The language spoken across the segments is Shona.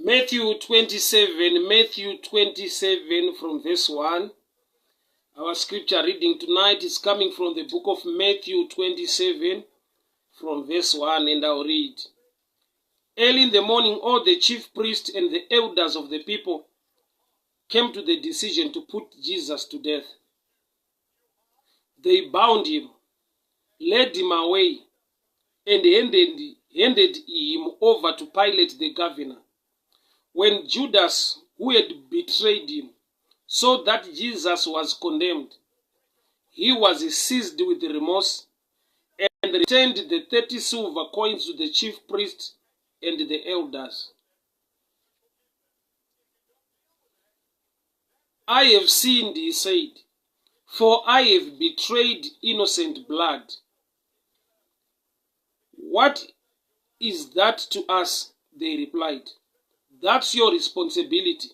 Matthew 27, Matthew 27 from verse 1. Our scripture reading tonight is coming from the book of Matthew 27 from verse 1 and I'll read. Early in the morning, all the chief priests and the elders of the people came to the decision to put Jesus to death. They bound him, led him away, and handed, handed him over to Pilate the governor. When Judas, who had betrayed him, saw that Jesus was condemned, he was seized with remorse and returned the 30 silver coins to the chief priest and the elders. I have sinned, he said, for I have betrayed innocent blood. What is that to us? They replied. That's your responsibility.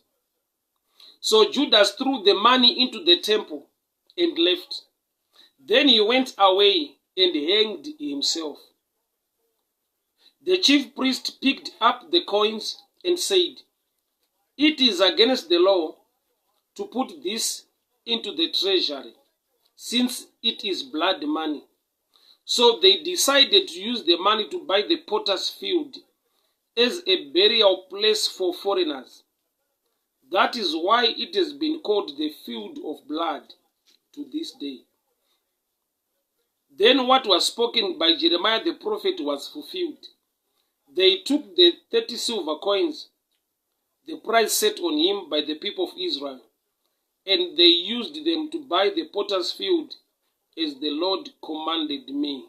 So Judas threw the money into the temple and left. Then he went away and hanged himself. The chief priest picked up the coins and said, It is against the law to put this into the treasury, since it is blood money. So they decided to use the money to buy the potter's field as a burial place for foreigners. That is why it has been called the field of blood to this day. Then what was spoken by Jeremiah the prophet was fulfilled. They took the 30 silver coins, the price set on him by the people of Israel, and they used them to buy the potter's field as the Lord commanded me.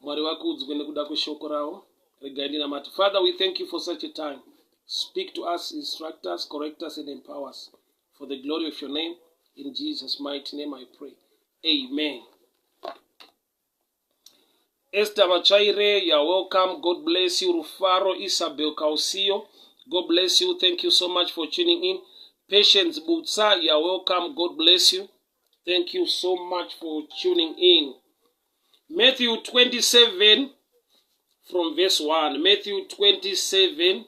Mwari vakudzwe nekuda kweshoko ravo. Regai ndinamate. Father, we thank you for such a time. Speak to us, instruct us, correct us, and empower us. For the glory of your name, in Jesus' mighty name I pray. Amen. Esther Machaire, you are welcome. God bless you. Rufaro Isabel Kausiyo, God bless you. Thank you so much for tuning in. Patience Butsa, you are welcome. God bless you. Thank you so much for tuning in. Matthew 27 from verse 1. Matthew 27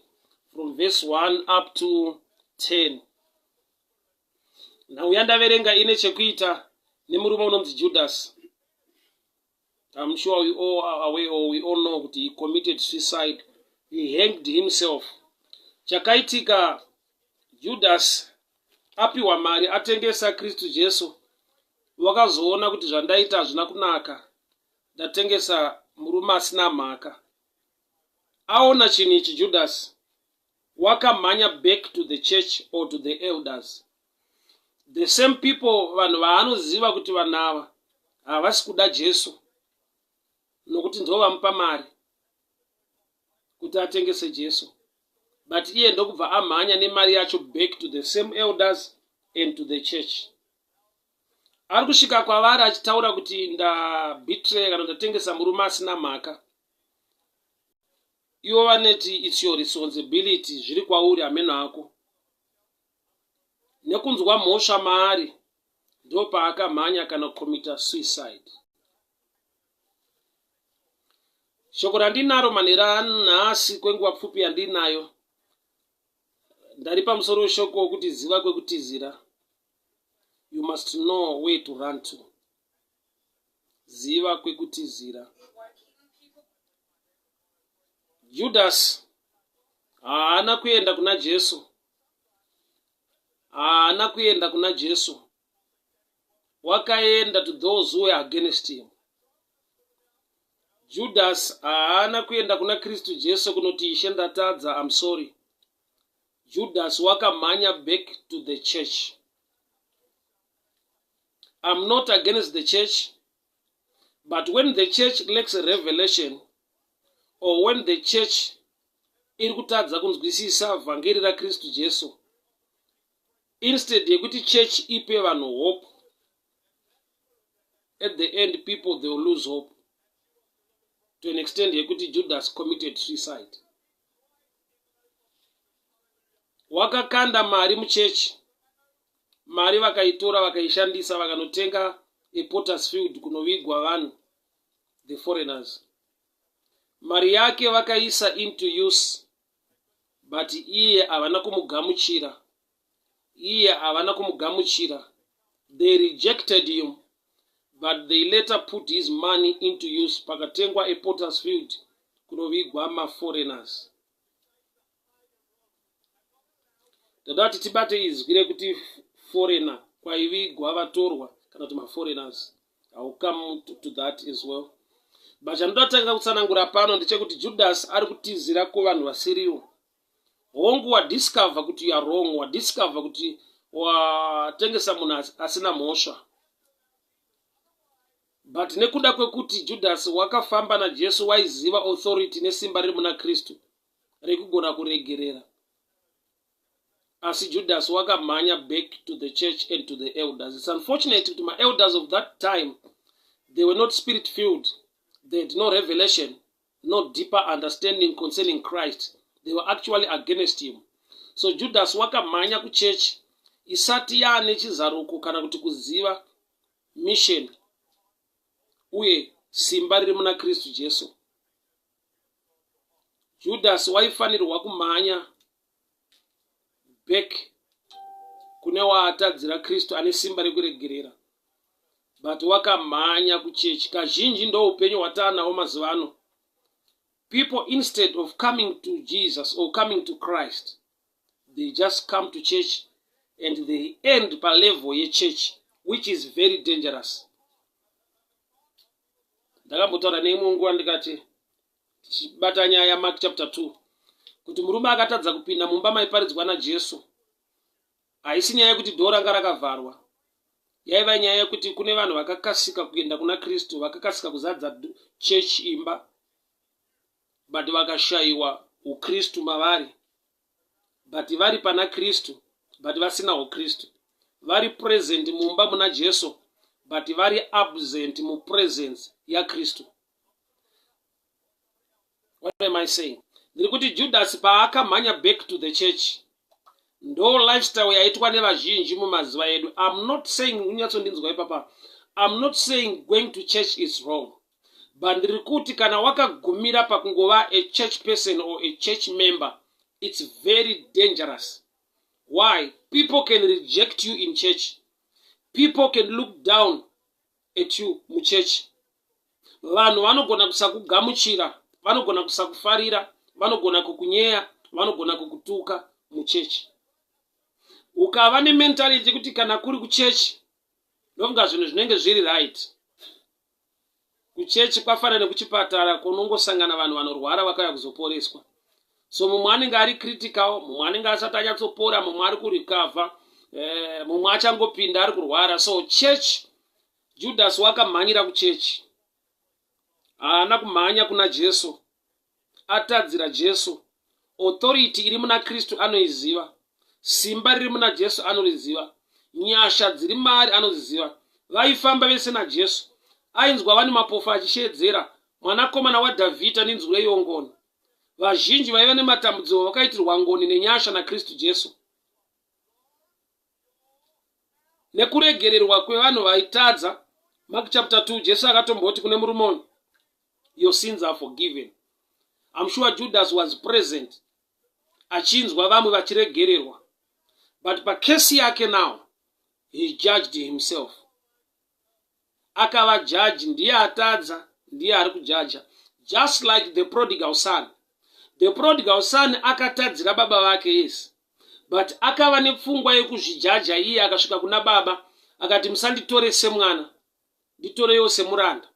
from verse 1 up to 10. Nhau yandaverenga ine chekuita nemurume unonzi Judas. I'm sure we all are aware or we all know kuti he committed suicide. He hanged himself. Chakaitika Judas apiwa mari atengesa Kristu Jesu wakazoona kuti zvandaita hazvina kunaka ndatengesa murume asina mhaka. Aona chinhu ichi Judas wakamhanya back to the church or to the elders the same people vanhu vaanoziva kuti vanhu ava havasi kuda Jesu nokuti ndivo vamupa mari kuti atengese Jesu but iye ndokubva amhanya nemari yacho back to the same elders and to the church ari kusvika kwavari achitaura kuti ndabetray kana ndatengesa murume asina mhaka ivo vaneti its your responsibility zviri kwauri hameno ako nekunzwa mhosva maari ndopaakamhanya kana kucommitta suicide shoko randinaro manhero anhasi kwenguva pfupi yandinayo ndari pamusoro weshoko wokuti ziva kwekutizira you must know where to run to ziva kwekutizira Judasi haana kuenda kuna Jesu. Haana kuenda kuna Jesu. Wakaenda to those who were against him. Judas haana kuenda kuna Kristu Jesu kunoti Ishe ndatadza, I'm sorry. Judas wakamhanya back to the church. I'm not against the church. But when the church lacks revelation or when the church iri kutadza kunzwisisa vhangeri raKristu Jesu, instead yekuti church ipe vanhu hope, at the end people they will lose hope to an extent yekuti Judas committed suicide. Wakakanda mari muchechi Mari vakaitora vakaishandisa vakanotenga a potter's field kunovigwa vanhu the foreigners. Mari yake vakaisa into use But iye havana kumugamuchira. Iye havana kumugamuchira. They rejected him, but they later put his money into use pakatengwa a potter's field kunovigwa maforeigners. Toda kuti tibate izwi rekuti foreigner, kwaivigwa vatorwa kana kuti maforeigners. I will come to that as well. But chandoda kutanga kutsanangura pano ndechekuti Judas ari kutizira kuvanhu vasiriwo. Hongu, wadiscover kuti you are wrong, wadiscover kuti watengesa munhu asina mhosva. But nekuda kwekuti Judas wakafamba naJesu, waiziva authority nesimba riri muna Kristu rekugona kuregerera. Asi Judas wakamhanya back to the church and to the elders. It's unfortunate kuti maelders of that time, they were not spirit filled. They had no revelation, no deeper understanding concerning Christ. They were actually against him. So Judas wakamhanya kuchechi isati yaane chizaruko kana kuti kuziva mission uye simba riri muna Kristu Jesu. Judas waifanirwa kumhanya back kune waatadzira, Kristu ane simba rekuregerera, but wakamhanya kuchechi. Kazhinji ndo upenyu hwataanawo mazuva ano. People, instead of coming to Jesus or coming to Christ, they just come to church and they end palevel yechurch, which is very dangerous. Ndakambotaura neimwe nguva ndikati, tichibata nyaya yaMark chapter 2, kuti murume akatadza kupinda mumba maiparidzwa naJesu. Haisi nyaya yekuti door ranga rakavharwa, yaiva nyaya yekuti kune vanhu vakakasika kuenda kuna Kristu, vakakasika kuzadza church imba, but vakashayiwa ukristu mavari. But vari pana Kristu, but vasina ukristu. Vari present mumba muna Jesu, but vari absent mupresence yaKristu. What am I saying? Ndiri kuti Judas paakamhanya back to the church, ndo lifestyle yaitwa nevazhinji mumazuva edu. I'm not saying, unyatsondinzwa ipapa, I'm not saying going to church is wrong, but ndiri kuti kana wakagumira pakungova a church person or a church member, it's very dangerous. Why? People can reject you in church. People can look down at you muchurch. Vanhu vanogona kusakugamuchira, vanogona kusakufarira, vanogona kukunyeya, vanogona kukutuka muchechi. Ukava nementality yekuti kana kuri kuchechi ndofunga zvinhu zvinenge zviri right, kuchechi kwafanana nekuchipatara kunongosangana vanhu vanorwara vakauya kuzoporeswa. So mumwe anenge ari critical, mumwe anenge asati anyatsopora, mumwe ari kurecover, mumwe achangopinda ari kurwara. So church, Judas wakamhanyira kuchechi, haana kumhanya kuna Jesu. Atadzira Jesu, authority iri muna Kristu anoiziva, simba riri muna Jesu anoriziva, nyasha dziri maari anodziziva. Vaifamba vese naJesu. Ainzwa vane mapofu achishedzera, "Mwanakomana waDhavhidha, ndinzwireiwo ngoni." Vazhinji vaiva nematambudziko vakaitirwa ngoni nenyasha naKristu Jesu nekuregererwa kwevanhu vaitadza. Mark chapter 2, Jesu akatomboti kune murume uyu, "Your sins are forgiven." I'm sure Judas was present achinzwa vamwe vachiregererwa, but pacase yake now he judged himself, akava judge. Ndiye atadza, ndiye ari kujaja, just like the prodigal son. The prodigal son akatadzira baba vake, yes, but akava nepfungwa yekuzvijaja iye. Akasvika kuna baba akati, "Musanditore semwana, nditorewo semuranda.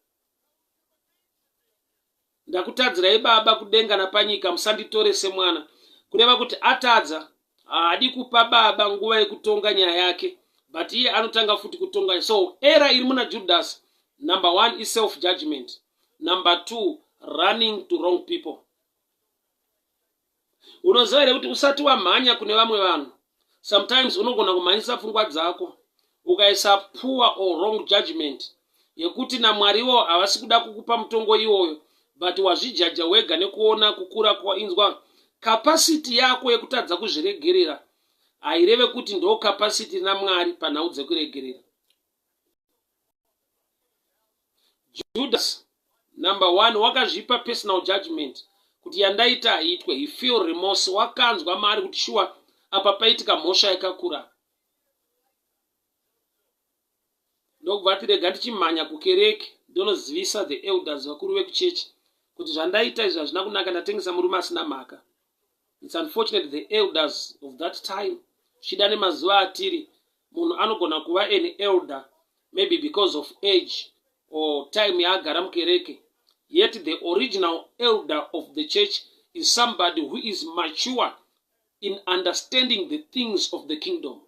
Ndakutadzirai baba kudenga napanyika, musanditore semwana." Kureva kuti atadza, haadi kupa baba nguva yekutonga nyaya yake, but iye anotanga futi kutonga. So error iri muna Judas, number one is self judgment, number two, running to wrong people. Unoziva here kuti usati wamhanya kune vamwe vanhu, sometimes unogona kumhanyisa pfungwa dzako, ukaisa poor or wrong judgment yekuti naMwariwo havasi kuda kukupa mutongo iwoyo, but wazvijaja wega nekuona kukura kwainzwa. Capacity yako yekutadza kuzviregerera haireve kuti ndo capacity naMwari panhau dzekuregerera. Judas, number one, wakazvipa personal judgment. Kuti yandaita haiitwe. He feel remorse. Wakanzwa maari kuti shuwa apa paitika mhosva yakakura. Ndokubva ati rega ndichimhanya kukereke ndonozivisa the elders, vakuru vekuchechi, kuti zvandaita izvi hazvina kunaka, ndatengesa murume asina mhaka. It's unfortunate the elders of that time, zvichida nemazuva atiri, munhu anogona kuva an elder maybe because of age or time yaagara mukereke, yet the original elder of the church is somebody who is mature in understanding the things of the kingdom.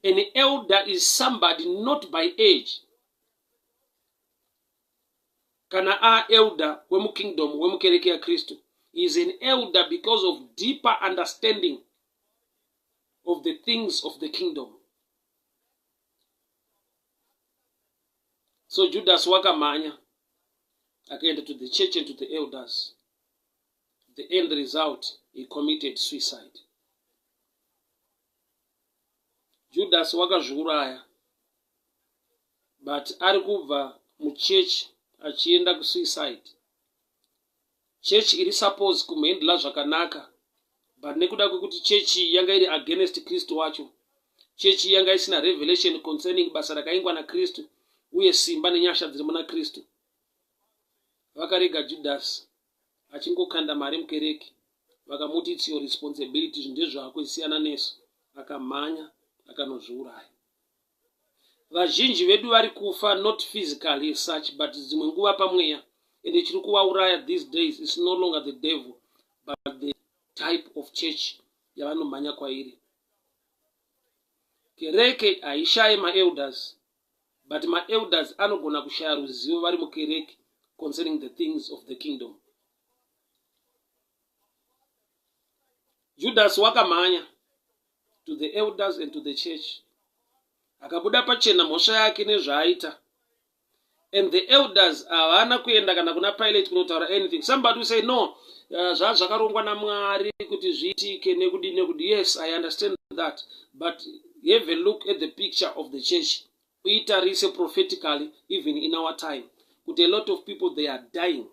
An elder is somebody not by age. Kana aelder wemukingdom, wemukereke yaKristu, is an elder because of deeper understanding of the things of the kingdom. So Judas wakamhanya akaenda to the church and to the elders. The end result, he committed suicide. Judas wakazviuraya, but ari kubva muchechi achienda kusuicide. Chechi iri suppose kumuhendla zvakanaka, but nekuda kwekuti chechi yanga iri against Kristu wacho, chechi yanga isina revelation concerning basa rakaingwa naKristu uye simba nenyasha dziri muna Kristu, vakarega Judhasi achingokanda mari mukereke. Vakamuti, "It's your responsibility, zvinhu ndezvako, siyana nesu." Akamhanya akanozviuraya. Vazhinji vedu vari kufa, not physically as such, but dzimwe nguva pamweya. Ende chiri kuvauraya these days is no longer the devil, but the type of church yavanomhanya kwairi. Kereke haishaye maelders, but maelders anogona kushaya ruzivo vari mukereke concerning the things of the kingdom. Judas wakamhanya to the elders and to the church, akabuda pachena mhosva yake nezvaaita, and the elders havana kuenda kana kuna Pilate kunotaura anything. Somebody will say, "No, zvaa zvakarongwa naMwari kuti zviitike nekudi nekudi." Yes, I understand that, but have a look at the picture of the church. Uitarise prophetically, even in our time, kuti a lot of people, they are dying,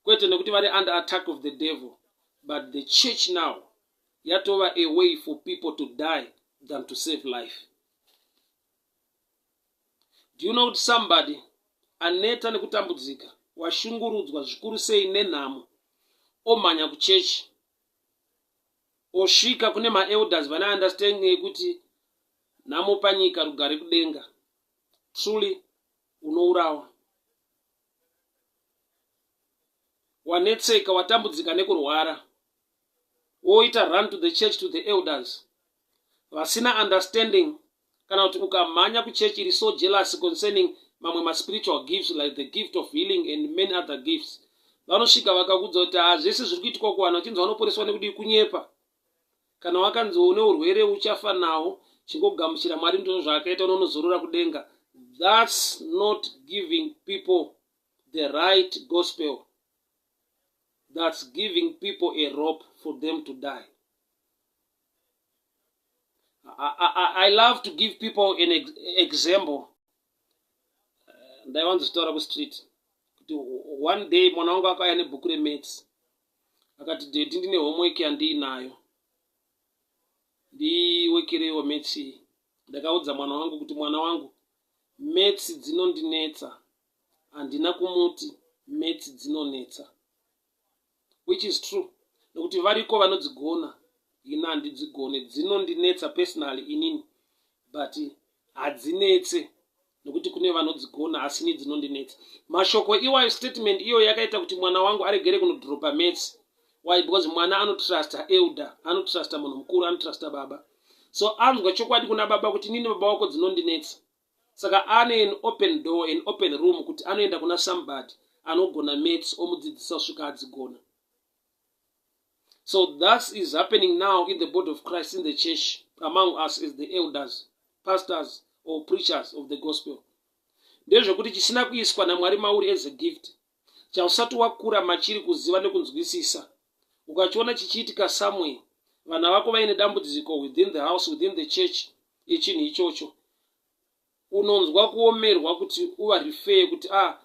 kwete nekuti vari under attack of the devil, but the church now yatova a way for people to die than to save life. Do you know kuti somebody aneta nekutambudzika, washungurudzwa zvikuru sei nenhamo, omhanya kuchechi, osvika kune maelders vane understanding yekuti nhamo panyika, rugare kudenga? Truly unourawa. Wanetseka, watambudzika nekurwara, woita run to the church, to the elders vasina understanding, kana kuti ukamhanya kuchechi iri so jealous concerning mamwe maspiritual gifts like the gift of healing and many other gifts, vanosvika vakakuudza kuti ha, zvese zviri kuitwa kuvanhu vachinzi vanoporeswa nekudii, kunyepa. Kana wakanzi une urwere uchafa nawo, chingogamuchira Mwari, ndizvo zvaakaita, unonozorora kudenga. That's not giving people the right gospel. That's giving people a rope for them to die. I love to give people an example. Ndaiwanzotaura kustreet kuti one day mwana wangu akauya nebhuku remaths, akati, "Daddy, ndine homework yandiinayo, ndiwekereiwo maths iyi." Ndakaudza mwana wangu kuti, "Mwana wangu, maths dzinondinetsa." Handina kumuti maths dzinonetsa, which is true, nekuti variko vanodzigona, ini handidzigone. Dzinondinetsa personally inini, but hadzinetse nekuti kune vanodzigona, asi ini dzinondinetsa. Mashoko iwayo, statement iyo yakaita kuti mwana wangu aregere kunodropa maths. Why? Because mwana anotrusta elder, anotrusta munhu mukuru, anotrusta baba. So anzwa chokwadi kuna baba kuti, "Nini baba wako dzinondinetsa." Saka ane an open door, an open room, kuti anoenda kuna somebody anogona maths, omudzidzisa kusvika adzigona. So that is happening now in the body of Christ, in the church, among us as the elders, pastors or preachers of the gospel. Ndezvekuti chisina kuiswa naMwari mauri as a gift, chausati wakura machiri kuziva nekunzwisisa, ukachiona chichiitika somewhere, vana vako vaine dambudziko within the house, within the church, ichinhu ichocho, unonzwa kuomerwa kuti uvarefer kuti, "Ah,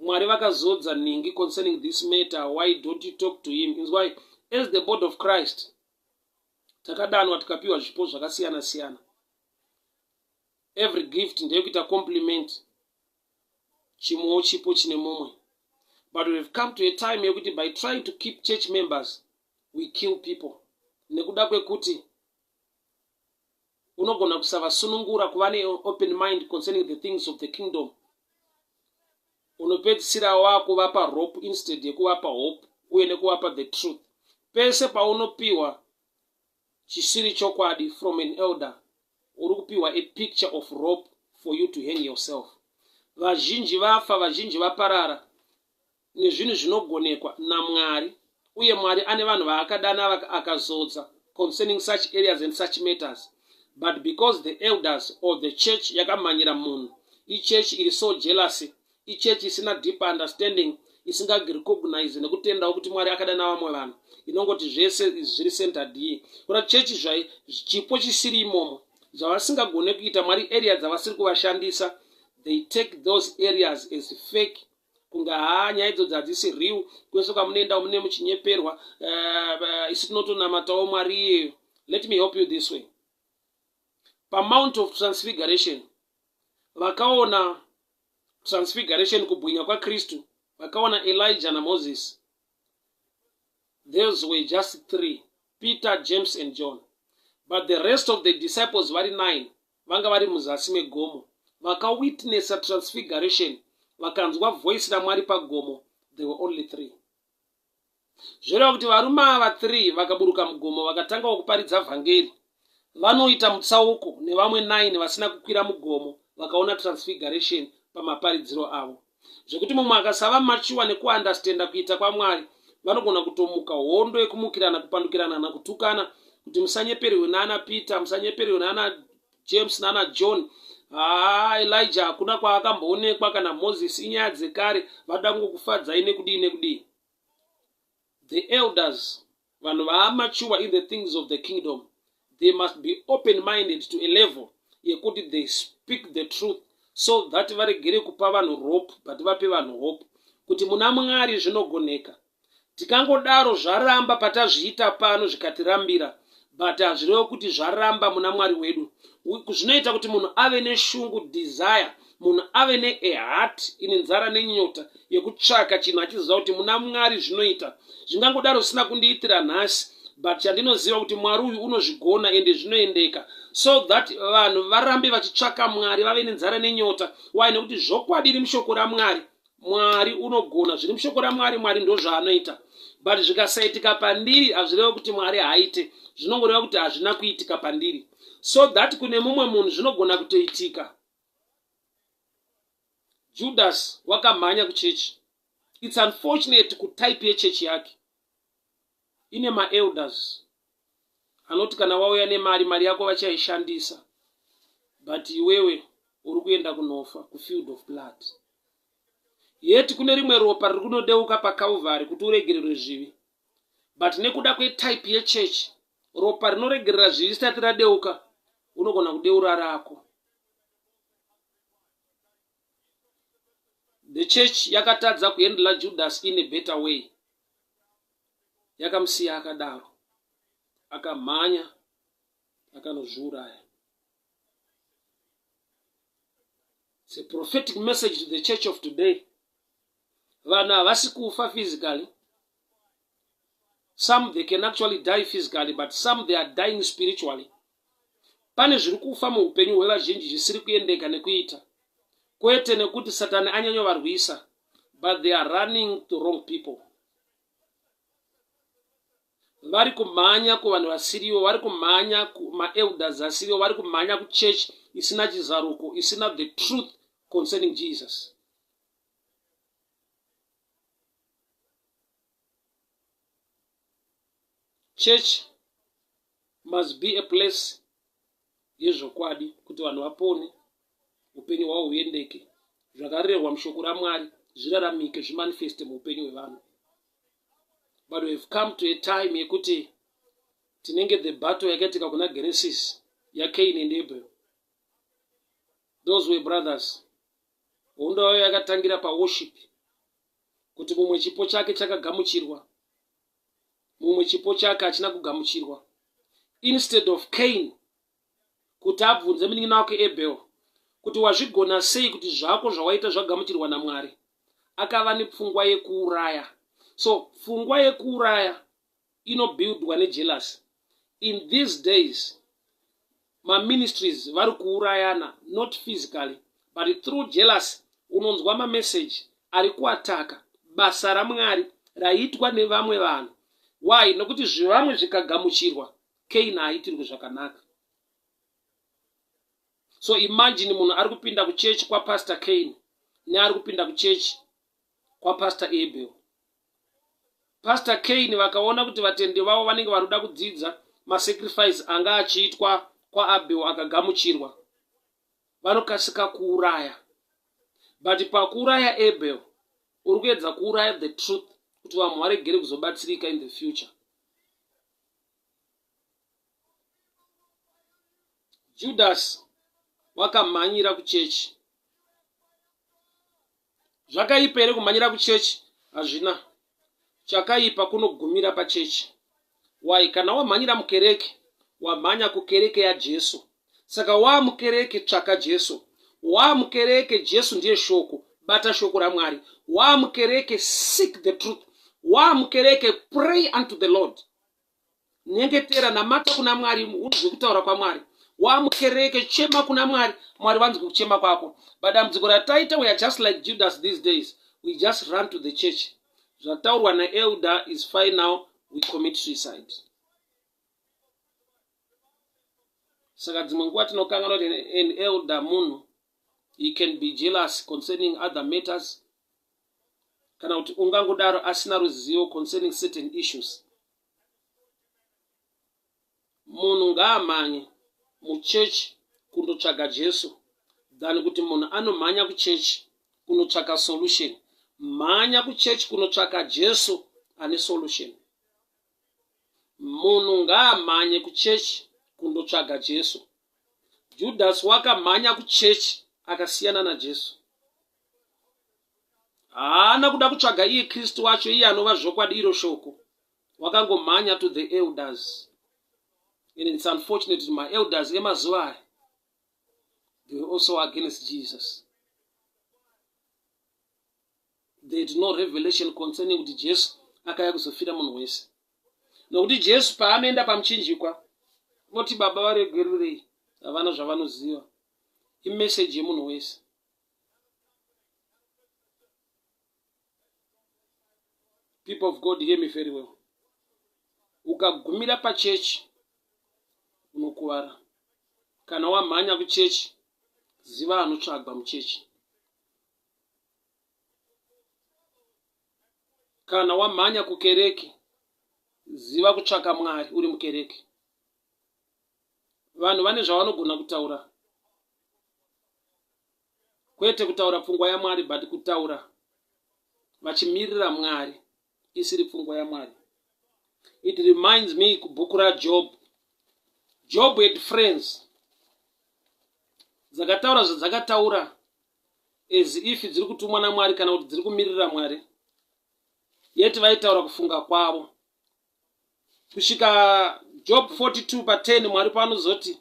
Mwari vakazodza nhingi concerning this matter, why don't you talk to him? Inzwai, as the body of Christ, takadanwa tikapiwa zvipo zvakasiyana siyana. Every gift ndeyekuita compliment chimwewo chipo chine mumwe. But we have come to a time yekuti by trying to keep church members, we kill people. Nekuda kwekuti unogona kusavasunungura kuva neopen mind concerning the things of the kingdom, unopedzisira wakuvapa rope instead yekuvapa hope uye nekuvapa the truth. Pese paunopiwa chisiri chokwadi from an elder, uri kupiwa a picture of rope for you to hang yourself. Vazhinji vafa, vazhinji vaparara nezvinhu zvinogonekwa naMwari, uye Mwari ane vanhu vaakadana akazodza concerning such areas and such matters, but because the elders or the church yakamhanyira munhu, ichechi iri so jealousy, ichechi isina deep understanding, isingarecognize nekutendawo kuti Mwari akadana vamwe vanhu, inongoti zvese zviri centered here. Kuna chechi zvai chipo chisiri imomo, zvavasingagone kuita Mwari, area dzavasiri kuvashandisa, they take those areas as fake, kunge haa, nyaya idzodzo hadzisi real. Kwese kwamunoenda mune muchinyeperwa. Isu tinotonamatawo Mwari iyeyo. Let me help you this way. PaMount of Transfiguration, vakaona transfiguration, kubwinya kwaKristu, vakaona Elijah naMoses. Those were just three, Peter, James and John, but the rest of the disciples vari nine vanga vari muzasi megomo. Vakawitnessa transfiguration, vakanzwa voice raMwari pagomo, they were only three. Zvoreva kuti varume ava three vakaburuka mugomo, vakatangawo kuparidza vhangeri, vanoita mutsauko nevamwe nine vasina kukwira mugomo vakaona transfiguration pamaparidziro avo, zvekuti mumwe akasava mature nekuunderstanda kuita kwaMwari, vanogona kutomuka hondo yekumukirana, kupandukirana nakutukana, kuti musanyeperwe naana Peter, musanyeperwe naana James naana John. Haa, Elijah hakuna kwaakamboonekwa, kana Moses, inyaya dzekare, vada kungokufadzai nekudii nekudii. The elders, vanhu vaamature in the things of the kingdom, they must be open minded to a level yekuti they speak the truth, so that varegere kupa vanhu rope but vape vanhu hope kuti muna Mwari zvinogoneka. Tikangodaro zvaramba patazviita pano, zvikatirambira, but hazvirevo kuti zvaramba muna Mwari wedu. Zvinoita kuti munhu ave neshungu, desire, munhu ave neheart ine nzara nenyota yekutsvaka chinhu, achiziva kuti muna Mwari zvinoita. Zvingangodaro zvisina kundiitira nhasi, but chandinoziva kuti Mwari uyu unozvigona ende zvinoendeka, so that vanhu varambe vachitsvaka Mwari, vave nenzara nenyota. Why? Nekuti zvokwadi iri mushoko raMwari. Mwari unogona zviri mushoko raMwari. Mwari ndo zvaanoita, but zvikasaitika pandiri hazvireva kuti Mwari haaite. Zvinongoreva kuti hazvina kuitika pandiri, so that kune mumwe munhu zvinogona kutoitika. Judas wakamhanya kuchechi. It's unfortunate kutype yechechi yake ine maelders anoti kana wauya nemari, mari yako vachaishandisa, but iwewe uri kuenda kunofa kufield of blood. Yeti kune rimwe ropa riri kunodeuka paCalvary kuti uregererwe zvivi, but nekuda kwetype yechechi, ropa rinoregerera zvivi risati radeuka, unogona kudeura rako. The church yakatadza kuhandla Judas in a better way, yakamusiya akadaro, akamhanya akanozviuraya. It's a prophetic message to the church of today. Vanhu havasi kufa physically. Some, they can actually die physically, but some, they are dying spiritually. Pane zviri kufa muupenyu hwevazhinji zvisiri kuendeka nekuita, kwete nekuti Satani anyanyovarwisa, but they are running to wrong people. Vari kumhanya kuvanhu vasirivo, vari kumhanya kumaelders asirivo, vari kumhanya kuchechi isina chizaruko, isina the truth concerning Jesus. Church must be a place yezvokwadi kuti vanhu vapone, upenyu hwavo huendeke, zvakarehwa mushoko raMwari zviraramike, zvimanifeste muupenyu hwevanhu. But we have come to a time yekuti tinenge the battle yakaitika kuna Genesis yaCain and Abel. Those were brothers. Hondo yayo yakatangira paworship. Kuti mumwe chipo chake chakagamuchirwa, mumwe chipo chake hachina kugamuchirwa. Instead of Cain kuti abvunze munin'ina wake Abel kuti wazvigona sei kuti zvako zvawaita zvagamuchirwa naMwari, akava nepfungwa yekuuraya. So pfungwa yekuuraya inobuildwa nejealousy. In these days maministries vari kuurayana not physically but through jealousy. Unonzwa mameseji ari kuataka basa raMwari raiitwa nevamwe vanhu. Why? Nokuti zvevamwe zvikagamuchirwa, Cain haaitirwe zvakanaka. So imagine munhu ari kupinda kuchechi kwaPastor Cain neari kupinda kuchechi kwaPastor Abel. Pastor Cain vakaona kuti vatendi vavo vanenge vari kuda kudzidza masacrifice anga achiitwa kwaAbel akagamuchirwa, vanokasika kuuraya. But pakuuraya Abel, uri kuedza kuuraya the truth kuti vanhu varegere kuzobatsirika in the future. Judas wakamhanyira kuchechi. Zvakaipa here kumhanyira kuchechi? Hazvina. Chakaipa kunogumira pachechi. Why? Kana wamhanyira mukereke, wamhanya kukereke yaJesu. Saka waamukereke, tsvaka Jesu. Waamukereke, Jesu ndiye shoko. Bata shoko raMwari. Waamukereke, seek the truth. Waamukereke, pray unto the Lord. Nyengetera, namata kuna Mwari, unzwe kutaura kwaMwari. Wamukereke, chema kuna Mwari, Mwari vanzwe kuchema kwako. But dambudziko rataita, we are just like Judas these days. We just run to the church. Zvataurwa naelder is final, we commit suicide. Saka dzimwe nguva tinokanganwa kuti an elder munhu, he can be jealous concerning other matters, kana kuti ungangodaro asina ruzivo concerning certain issues. Munhu ngaamhanye muchechi kundotsvaga Jesu than kuti munhu anomhanya kuchechi kunotsvaka solution. Mhanya kuchechi kunotsvaka Jesu ane solution. Munhu ngaamhanye kuchechi kundotsvaga Jesu. Judas wakamhanya kuchechi akasiyana naJesu. Haana kuda kutsvaga iye Kristu wacho, iye anova zvokwadi iro shoko. Wakangomhanya to the elders. And it's unfortunate kuti maelders emazuva aya, they were also against Jesus. They had no revelation concerning kuti Jesu akauya kuzofira munhu wese. Nokuti Jesu paanoenda pamuchinjikwa, voti Baba varegererei, havana zvavanoziva. Imeseji yemunhu wese. People of God, hear me very well. Ukagumira pachechi unokuvara. Kana wamhanya kuchechi, ziva anotsvagwa muchechi. Kana wamhanya kukereke, ziva kutsvaka Mwari uri mukereke. Vanhu vane zvavanogona kutaura, kwete kutaura pfungwa yaMwari, but kutaura vachimirira Mwari isiri pfungwa yaMwari. It reminds me kubhuku raJob. Job had friends dzakataura zvadzakataura as if dziri kutumwa naMwari kana kuti dziri kumirira Mwari, yet vaitaura kufunga kwavo. Kusvika Job 42 pa10, Mwari paanozoti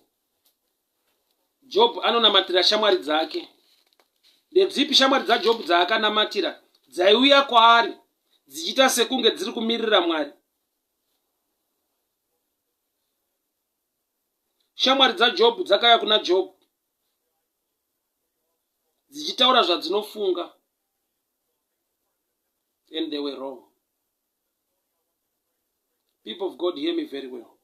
Job anonamatira shamwari dzake. Ndedzipi shamwari dzaJob dzaakanamatira? Dzaiuya kwaari dzichiita sekunge dziri kumirira Mwari. Shamwari dzaJob dzakauya kuna Job dzichitaura zvadzinofunga, and they were wrong. People of God, hear me very well.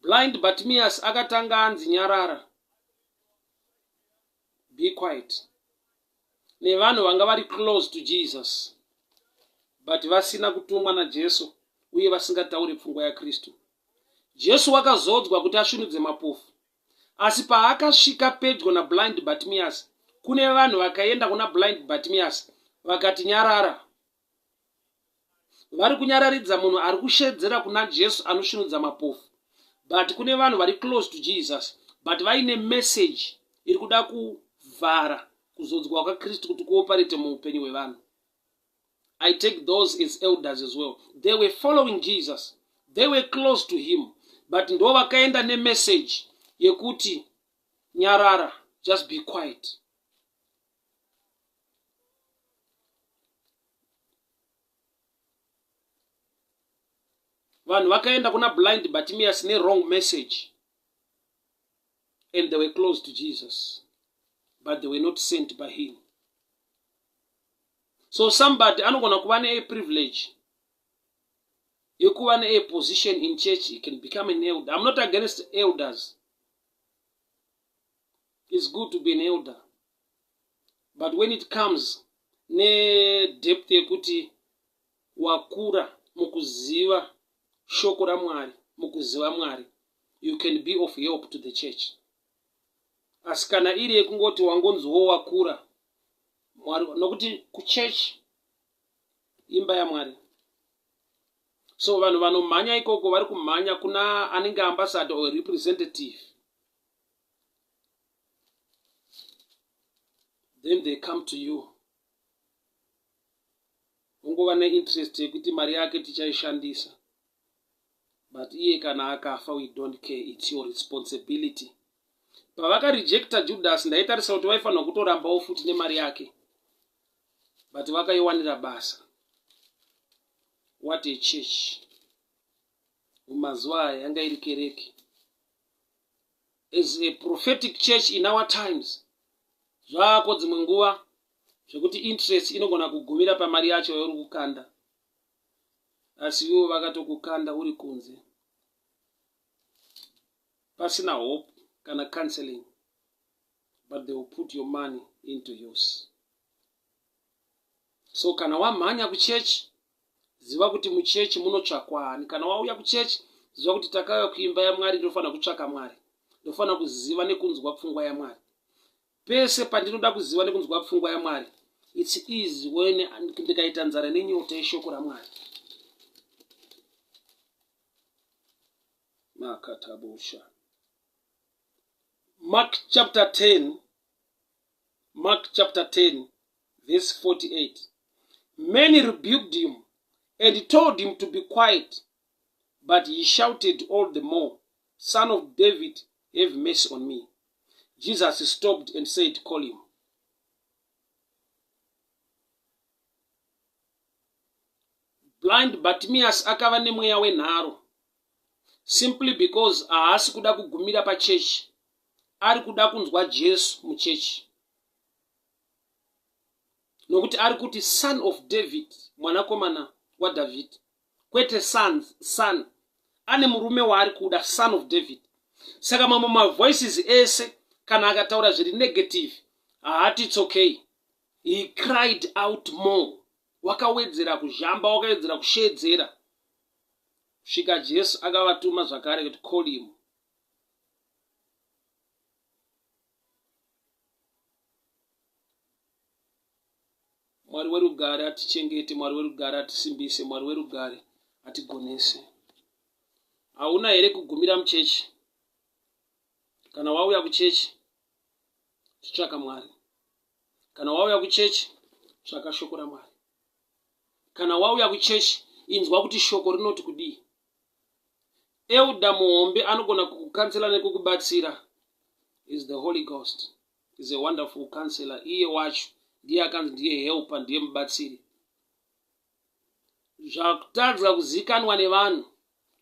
Blind Bartimaeus akatanga anzi nyarara, be quiet, nevanhu vanga vari close to Jesus but vasina kutumwa naJesu uye vasingatauri pfungwa yaKristu. Jesu wakazodzwa kuti asvinudze mapofu, asi paakasvika pedyo naBlind Bartimaeus, kune vanhu vakaenda kuna Blind Bartimaeus vakati nyarara. Vari kunyararidza munhu ari kushedzera kuna Jesu anosvinudza mapofu, but kune vanhu vari close to Jesus but vaine message iri kuda kuvhara. Kuzodzwa kwaKristu kuti kuoparete muupenyu hwevanhu. I take those as elders as well. They were following Jesus. They were close to him. But ndo vakaenda nemessage yekuti nyarara, just be quiet. Vanhu vakaenda kuna blind Bartimaeus ne-wrong message. And they were close to Jesus. But they were not sent by him. So somebody anogona kuva neaprivilege yekuva neaposition in church. He can become an elder. I'm not against elders. It's good to be an elder. But when it comes nedepth yekuti wakura mukuziva shoko raMwari, mukuziva Mwari, you can be of help to the church. Asi kana iri yekungoti wangonziwo wakura, Mwari, nokuti kuchurch imba yaMwari. So vanhu vanomhanya ikoko vari kumhanya kuna anenge ambassador or representative. Then they come to you. Ungova neinterest yekuti mari yake tichaishandisa. But iye kana akafa, we don't care. It's your responsibility. Pavakarejecta Judas, ndaitarisa kuti vaifanirwa kutorambawo futi nemari yake. But vakaiwanira basa. What a church. Mumazuva aya yanga iri kereke. As a prophetic church in our times, zvako dzimwe nguva zvekuti interest inogona kugumira pamari yacho yauri kukanda, asi ivo vakatokukanda uri kunze pasina hope kana counseling, but they will put your money into use. So kana wamhanya kuchechi, ziva kuti muchechi munotsvakwa ani. Kana wauya kuchechi, ziva kuti takauya kuimba yaMwari, ndinofanira kutsvaka Mwari, ndinofanira kuziva nekunzwa pfungwa yaMwari. Pese pandinoda kuziva nekunzwa pfungwa yaMwari, it's easy when ndikaita nzara nenyota yeshoko raMwari. Makatabusha. Mark chapter 10, Mark chapter 10 verse 48. Many rebuked him and told him to be quiet, but he shouted all the more, Son of David, have mercy on me. Jesus stopped and said, Call him. Blind Bartimaeus akava nemweya wenharo simply because haasi kuda kugumira pachechi, ari kuda kunzwa Jesu muchechi, nokuti ari kuti Son of David, mwanakomana waDavid, kwete sons, son ane murume waari kuda, Son of David. Saka mamwe mavoices ese kana akataura zviri negative, haati it's okay. He cried out more, wakawedzera kuzhamba, wakawedzera kusheedzera, svika Jesu akavatuma zvakare kuti call him. Mwari werugare atichengete, Mwari werugare atisimbise, Mwari werugare atigonese. Hauna here kugumira muchechi? Kana wauya kuchechi, chitsvaka Mwari. Kana wauya kuchechi, tsvaka shoko raMwari. Kana wauya kuchechi, inzwa kuti shoko rinoti kudii. Elder muhombe anogona kukukansela nekukubatsira is the Holy Ghost. Is a wonderful counselor. Iye wacho ndiye akanzi ndiye helper, ndiye mubatsiri. Zvakutadza kuzikanwa nevanhu,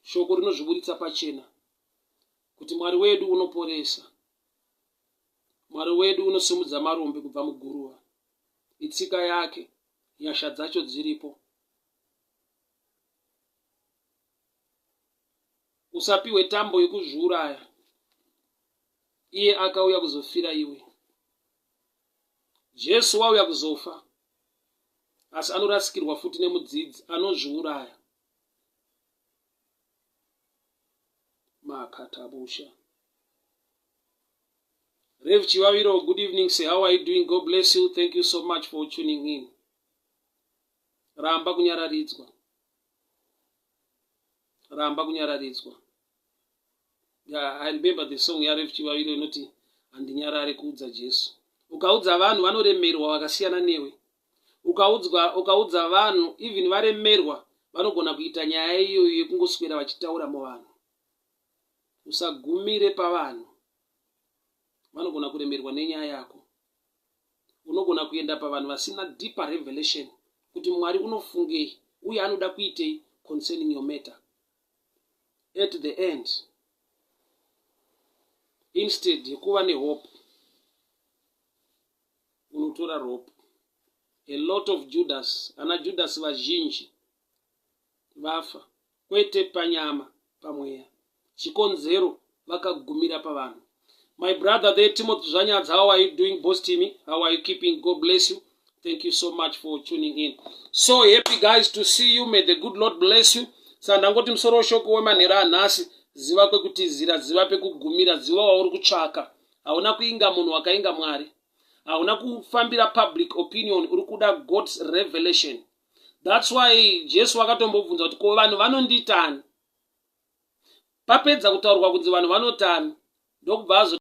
shoko rinozviburitsa pachena kuti Mwari wedu unoporesa, Mwari wedu unosimudza marombe kubva muguruva. Itsika yake, nyasha dzacho dziripo. Usapiwe tambo yekuzviuraya, iye akauya kuzofira iwe. Jesu wauya kuzofa, asi anorasikirwa futi nemudzidzi anozviuraya. Makatabusha. Rev Chivaviro, good evening sir. How are you doing? God bless you. Thank you so much for tuning in. Ramba kunyararidzwa. Ramba kunyararidzwa. Yeah, I remember the song yaRev Chivaviro inoti handinyarare kuudza Jesu. Ukaudza vanhu, vanoremerwa vakasiyana newe. Ukaudzwa, ukaudza vanhu, even varemerwa, vanogona kuita nyaya iyoyo yekungoswera vachitaura muvanhu. Usagumire pavanhu, vanogona kuremerwa nenyaya yako. Unogona kuenda pavanhu vasina deeper revelation kuti Mwari unofungei uye anoda kuitei concerning your matter. At the end, instead yekuva nehope, unotora rope. A lot of Judas, ana Judas vazhinji vafa, kwete panyama, pamweya. Chikonzero, vakagumira pavanhu. My brother there, Timothy Zvanyadza, how are you doing? Boss Timmy, how are you keeping? God bless you. Thank you so much for tuning in. So happy, guys, to see you. May the good Lord bless you. Saka ndangoti musoro weshoko wemanhero anhasi: ziva kwekutizira, ziva pekugumira, ziva wauri kutsvaka. Hauna kuinga munhu, wakainga Mwari. Hauna kufambira public opinion, uri kuda God's revelation. That's why Jesu akatombobvunza kuti, "Ko vanhu vanonditani?" Papedza kutaurwa kunzi vanhu vanotani, ndokubva azo